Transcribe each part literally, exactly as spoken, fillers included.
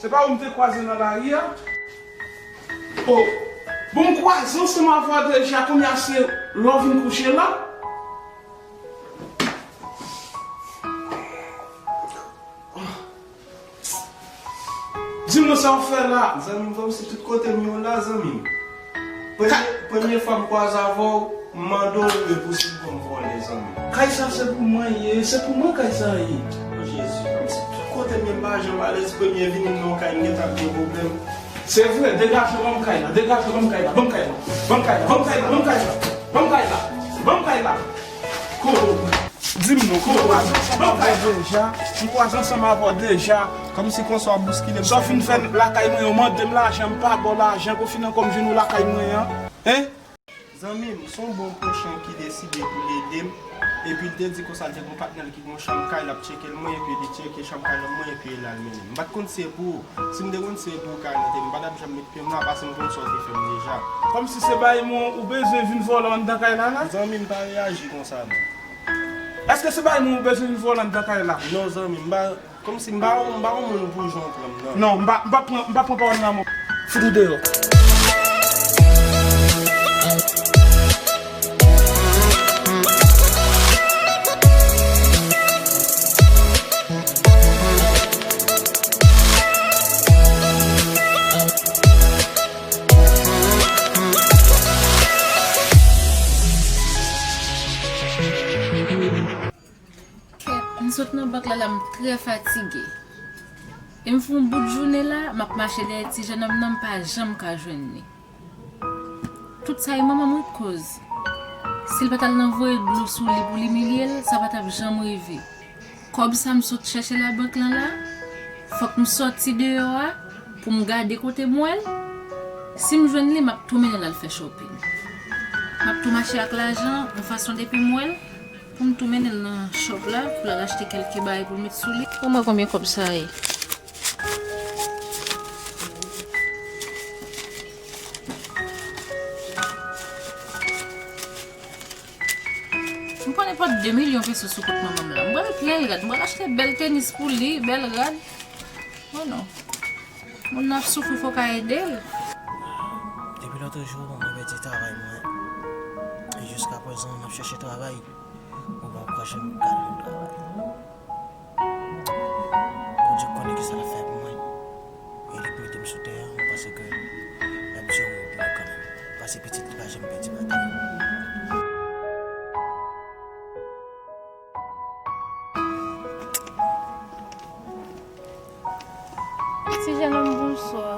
Pa ou m te kwaze nan lari a? O, bon, m kwaze ansanm avè w deja, kounye a se lè w vin kouche la? Di m non sa w fè la. Zanmi m, kòmsi tout kote m ye w la, zanmi m. Premye, premye fwa m kwaze avè w, m mande w, e pou si m konn vòlè, zanmi m. Kay sa se pou mwen ye, se pou mwen kay sa ye. O Jezi, kòmsi tout kote m ye m pa janm alèz, premye vini m nan yon kay m gentan ap gen pwoblèm. Se vre, degaje w, ban m kay la, degaje w, ban m kay la, ban m kay la, ban m kay la, ban m kay la, ban m kay la, ban m kay la, ban m kay la. Ko, di m non, ko, ban m kay la. M kwaze ansanm avè w deja. Kòmsi konsa w ap bouskile m. Sa w fin fè lakay mwen an, w mande m lajan, m pa ba w lajan, kou fin ankò m jwenn ou lakay mwen an. Hein? Zanmi m, se yon bon pwochen ki deside pou l ede m. Epi l te di konsa l te gen yon patnè l ki gen yon chanm kay, l ap tcheke l mwen, epi li tcheke chanm kay lan mwen, epi l al mennen m. M pa t konn si se pou ou. Si m te konn si se pou ou kay lan te, m pa t ap janm met pye m la, paske m konn sa w te fè m deja. Kòmsi se bay mwen ou bezwen vin vòlè anndan kay la la? Zanmi m, pa reyaji konsa non. Èske se bay mwen ou bezwen vin vòlè anndan kay la? Non, zanmi m, m pa, kòmsi m pa, m pa yon moun pou jan w pran m nan. Non, m pa, m pa pran, m pa pran pawòl nan men w. Fout ou deyò. Kèt, m sot nan bank la la, m trè fatige. E m fè yon bout jounen la, m ap mache dèyè ti jennonm nan, m pa janm ka jwenn li. Tout sa e manman m wi k koz. Si l pa t al nan voye dlo sou li pou l imilye l, sa pa t ap janm rive. Kòb sa m sot chèche labank lan la, fòk m sòti deyò a pou m gade kote m wè l. Si m jwenn li, m ap tou mennen l al fè shopping. M ap tou mache ak lajan yon fason depi m wè l, pou m tou mennen l nan shop la, pou l al achte kèlke bagay pou l met sou li. Ou wè konbyen kòb sa ye? M pran nenpòt de milyon peso sou kont manman m la. M pral met bèl rad. M pral achte bèl tenis pou li, bèl rad. Oh non. Moun nan ap soufri, fò w ka ede l. Depi lòt jou, mwen pèdi travay mwen. E jiska prezan, m ap chèche travay. Mwen pa kwè janm ka jwenn travay. Bondye konnen kisa l ap fè pou mwen. E li pou mete m sou tè a, mwen panse ke l ap diri pou mwen kanmenm. Pase pitit li pa janm pèdi batay. Ti jennonm, bonswa.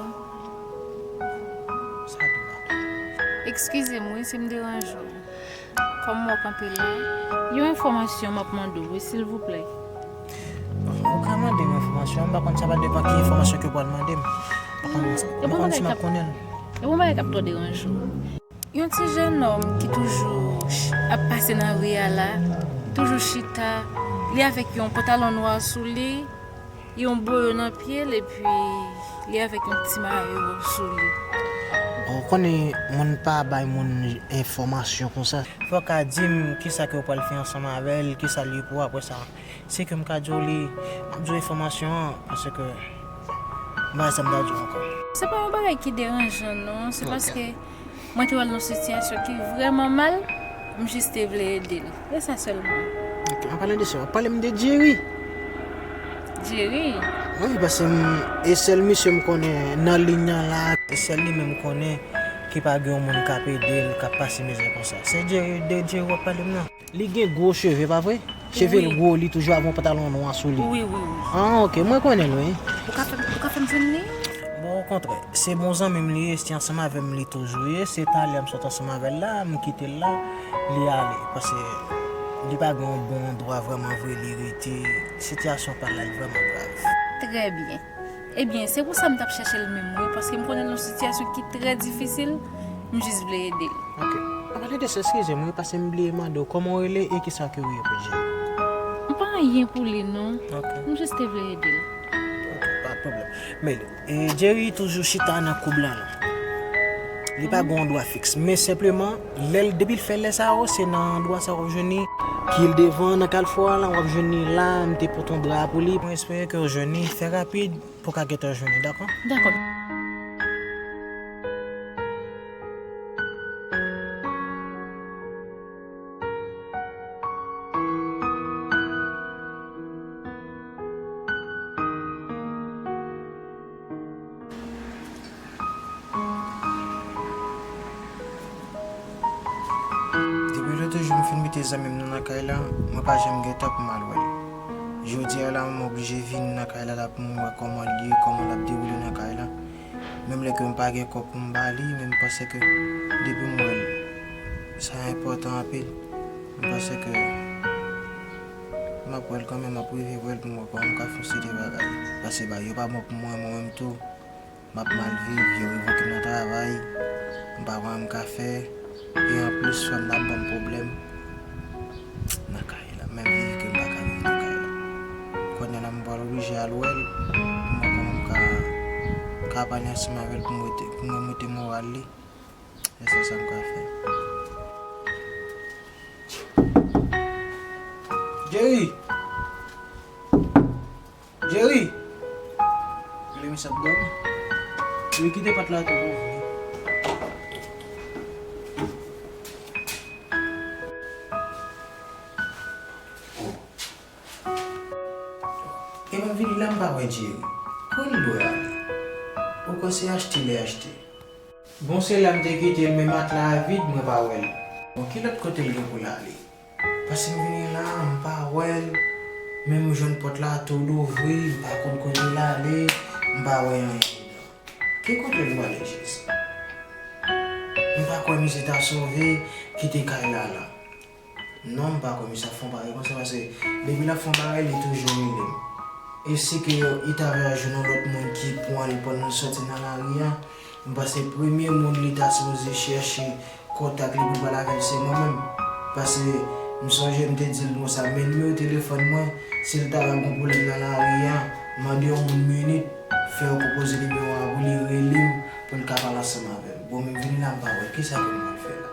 Sa dou, madanm? Eskize m wi si m deranje w. Kòm m wè w kanpe la, yon enfòmasyon m ap mande w wi, silvouplè. Ou ka mande m enfòmasyon, m pa konn sa va depann ki enfòmasyon ke w pral mande m. M pa konn, m pa konn si m ap konnen l. E bon bagay k ap twò deranje w. Yon ti jennonm ki toujou ch-, ap pase nan ri a la, toujou chita, li avèk yon pantalon nwa sou li, yon boyo nan pye l, epi li avèk yon ti mayo sou li. Ou konnen moun pa bay moun enfòmasyon konsa. Fò w ka di m kisa ke w pral fè ansanm avè l, kisa l ye pou w apre sa. Si ke m ka di w li, m ap di w enfòmasyon an, paske m pa wè sa m ta di w ankò. Se pa yon bagay ki deranjan non, se paske mwen te wè l nan yon sitiyasyon ki vrèman mal, m jis te vle ede l. E sa sèlman. Ok, an palan de sa, w ap pale m de Jerry. Jerry? Wi, paske m, e sèl misye m konnen nan liy nan la, e sèl li menm m konnen ki pa gen yon moun k ap ede l, k ap pase mizè konsa. Se Jerry, de Jerry w ap pale m nan. Li gen gwo cheve, pa vre? Cheve l gwo, li toujou avè yon pantalon nwa sou li. Wi, wi, wi. Ah, ok, mwen konnen l, wi. Ou ka fè, ou ka fè m jwenn li? Bon, okontrè, se bon zanmi m li ye, se ansanm avè m li toujou ye, se talè m sot ansanm avè l la, m kite l la, li ale, paske li pa gen yon bon andwa vrèman vre, li rete, sitiyasyon pa l la, li vrèman grav. Trè byen. Ebyen, se pou sa m t ap chèche l menm, wi, paske m konnen l nan yon sitiyasyon ki trè difisil, m jis vle ede l. Ok. An pale de sa, eskize m, wi, paske m bliye mande w kòman w rele e kisa ke w ye, Bridget? M pa anyen pou li, non. Ok. M jis te vle ede l. Ok, pa pwoblèm. Men, e, Jerry toujou chita nan koub lan la. Li pa gen yon dwa fiks, men senpleman, lè l, depi l fè lè sa yo, se nan dwa sa w ap jwenn li. Ki l devan nan kalfou a la, w ap jwenn li la, m te pote yon dra pou li. Mwen espere ke w jwenn li, fè rapid pou w ka gentan jwenn li, dakò? Dakò. Depi lòt jou m fin mete zanmi m nan nan kay la, mwen pa janm gen tan pou m al wè l. Jodi a la, mwen oblije vin nan kay la, la pou m wè kòman l ye, kòman l ap dewoule nan kay la. Menm lè ke m pa gen kòb pou m ba li, men m panse ke depi m wè l, sa enpòtan anpil. M panse ke m ap wè l kanmenm, m ap rive wè l pou m wè kòman m ka fè yon seri de bagay. Paske bagay yo pa bon pou mwen, mwen menm tou, m ap mal viv, yo revoke m nan travay, m pa wè anyen m ka fè. E anplis, fanm nan ap ban m pwoblèm nan kay la. Menm viv ke m pa ka viv nan kay la. Kounye a la, m pral oblije al wè l, pou m wè kòman m ka, ka pale ansanm avè l pou m rete, pou mwen monte moral li. Se sa, sa m ka fè. Jerry! Jerry! Gade misye ap dòmi. Jerry, kite pòt la tou ouvri. E m ap vini la, m pa wè Jerry. Kote l dwe ale? Ou kwè se achte li achte? Bon, se la m te kite l, men matla a vid, mwen pa wè l. Bon, ki lòt kote l gen pou l ale? Paske m vini la, m pa wè l. Menm jwenn pòt la tou louvri, m pa konn kote l ale, m pa wè anyen dedan. Ki kote l dwe ale, Jezi? M pa kwè misye ta sove kite kay la la. Non, m pa kwè misye ap fè yon bagay konsa, paske depi l ap fè yon bagay, li toujou rele m. E si ke li ta vle al jwenn yon lòt moun ki pran l pandan l sòti nan lari a, m panse premye moun li ta sipoze chèche kontak li pou l pale avè l se mwen menm. Paske m sonje m te di l konsa, men nimewo telefòn mwen, si l ta wè m gon pwoblèm nan lari a, mande yon moun minit, fè yo konpoze nimewo a pou li rele m, pou l ka pale ansanm avè m. Bon, men m vini la, m pa wè l. Kisa ke m pral fè la?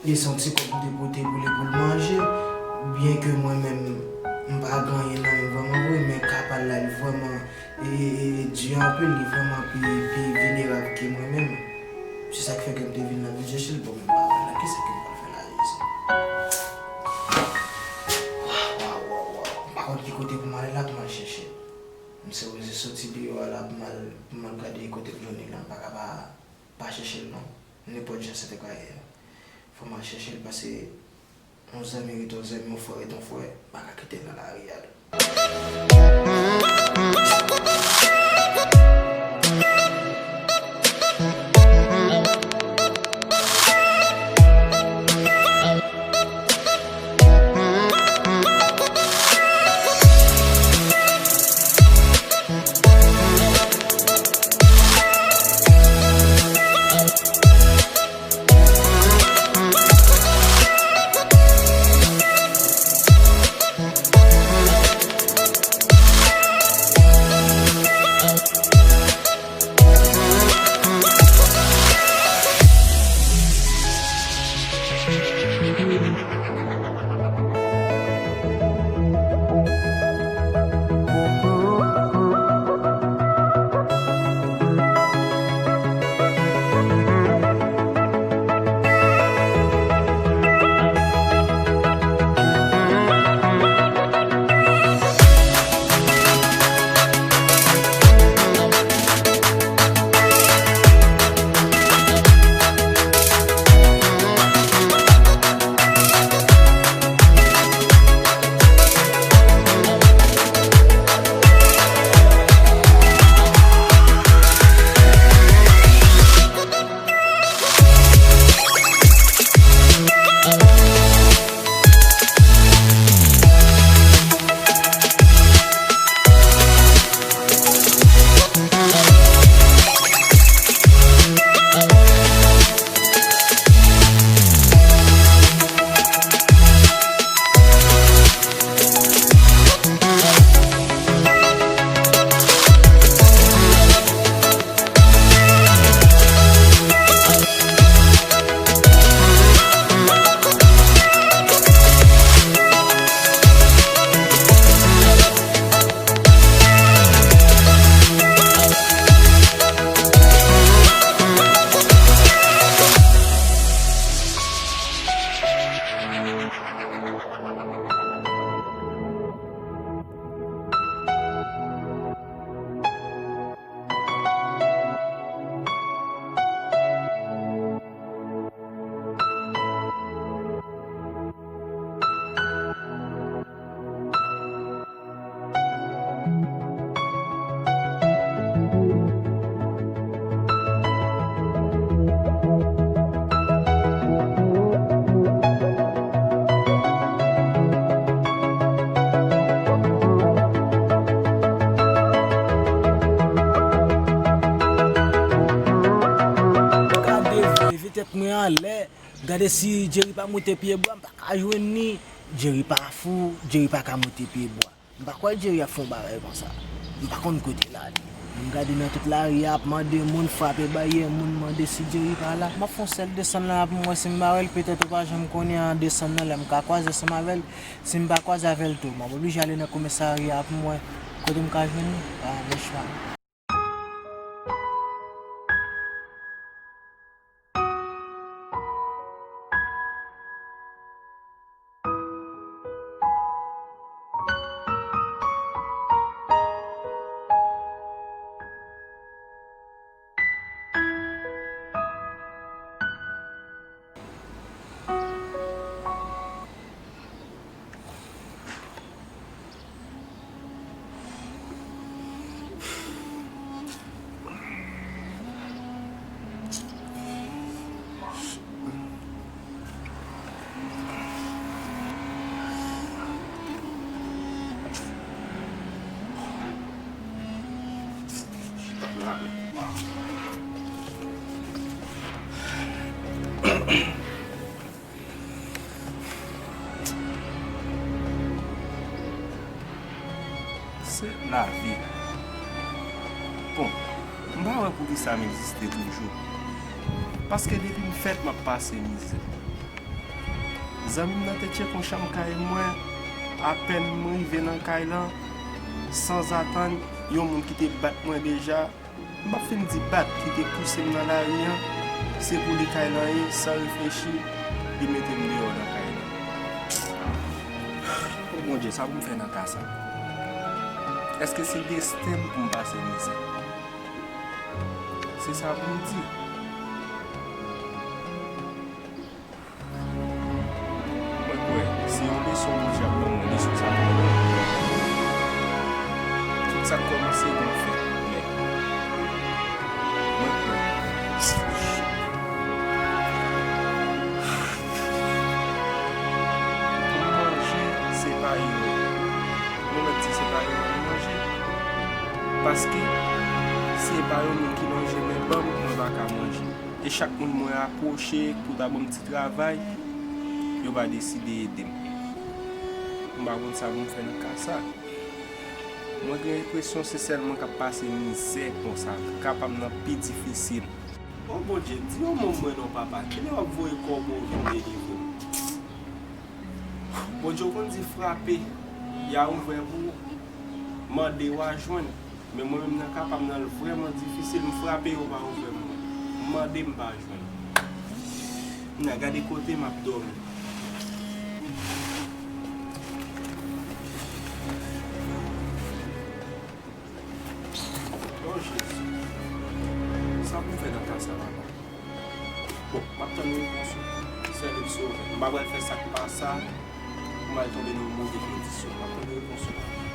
Li se yon ti kòb m te pote pou li pou l manje, byen ke mwen menm, m pa gen anyen nan men m vrèman vre, men ka pa l la, li vrèman, e, e, e, di anpil, li vrèman pi, pi vinerab ke mwen menm. Se sa k fè ke m te vin la vin chèche l, bon, men m pa wè l la, kisa ke m pral fè la, Jezi? Waw, waw, waw, waw, m pa konn ki kote pou m ale la pou m al chèche l. M sipoze soti deyò a la pou m al, pou m al gade kote m jwenn li la, m pa ka pa, pa chèche l non. Nenpòt jan sa te ka ye a. Fò m al chèche l, paske yon zanmi ret yon zanmi, yon frè ret yon frè, m pa ka kite l nan lari a tou. Mande si Jerry pa moute pye bwa, m pa ka jwenn li. Jerry pa fou, Jerry pa ka moute pye bwa. M pa kwè Jerry ap fè yon bagay konsa. M pa konn kote l ale. M gade nan tout lari a, ap mande moun, frape baryè moun, mande si Jerry pa la. M ap fè yon sèl desann la pou m wè si m pa wè l, petèt ou pa janm konnen an desann nan, lè m ka kwaze ansanm avè l. Si m pa kwaze avè l tou, m ap oblije ale nan komisarya a pou m wè kote m ka jwenn li. Ah, men chwa. Se lavi. Bon, m pa wè poukisa m egziste toujou. Paske depi m fèt, m ap pase mizè. Zanmi m nan te tcheke yon chanm kay mwen, apèn m rive nan kay lan, sanzatann, yon moun ki te bat mwen deja, m pa fin di bat, ki te pouse m nan lari an, se pou li kay lan ye, san reflechi, li mete m deyò nan kay lan. O Bondye, sa pou m fè nan ka sa? Èske se desten m pou m pase mizè? Se sa pou m di. Mwen kwè se yon leson Bondye ap ban mwen, leson sa pou mwen. Tout sa k kòmanse gon fen, men mwen kwè pou m manje, se pa erè. Mwen mèt di se pa erè pou m manje. Paske si e pa yon moun ki lonje men ban m, mwen pa ka manje. E chak moun mwen apwoche pou ta ban m ti travay, yo pa deside ede m. M pa konn sa pou m fè nan ka sa. Mwen gen enpresyon se sèl mwen k ap pase mizè konsa, ka pa m nan pi difisil. O Bondye, di yon mo mwen non, papa. Kilè w ap voye kòbo vin delivre m? Bondye, w konn di frape, y a ouvè pou ou. Mande, w a jwenn. Men mwen menm nan ka pa m nan, l vrèman difisil. M frape, yo pa ouvè pou mwen. M mande, m pa jwenn. Kounya, gade kote m ap dòmi. O Jezi. Sa pou m fè nan ka sa, papa? Bon, m ap tann repons ou. Sèl ou k sove m. M pa pral fè sa k pa sa pou m al tonbe nan yon move kondisyon. M ap tann repons ou.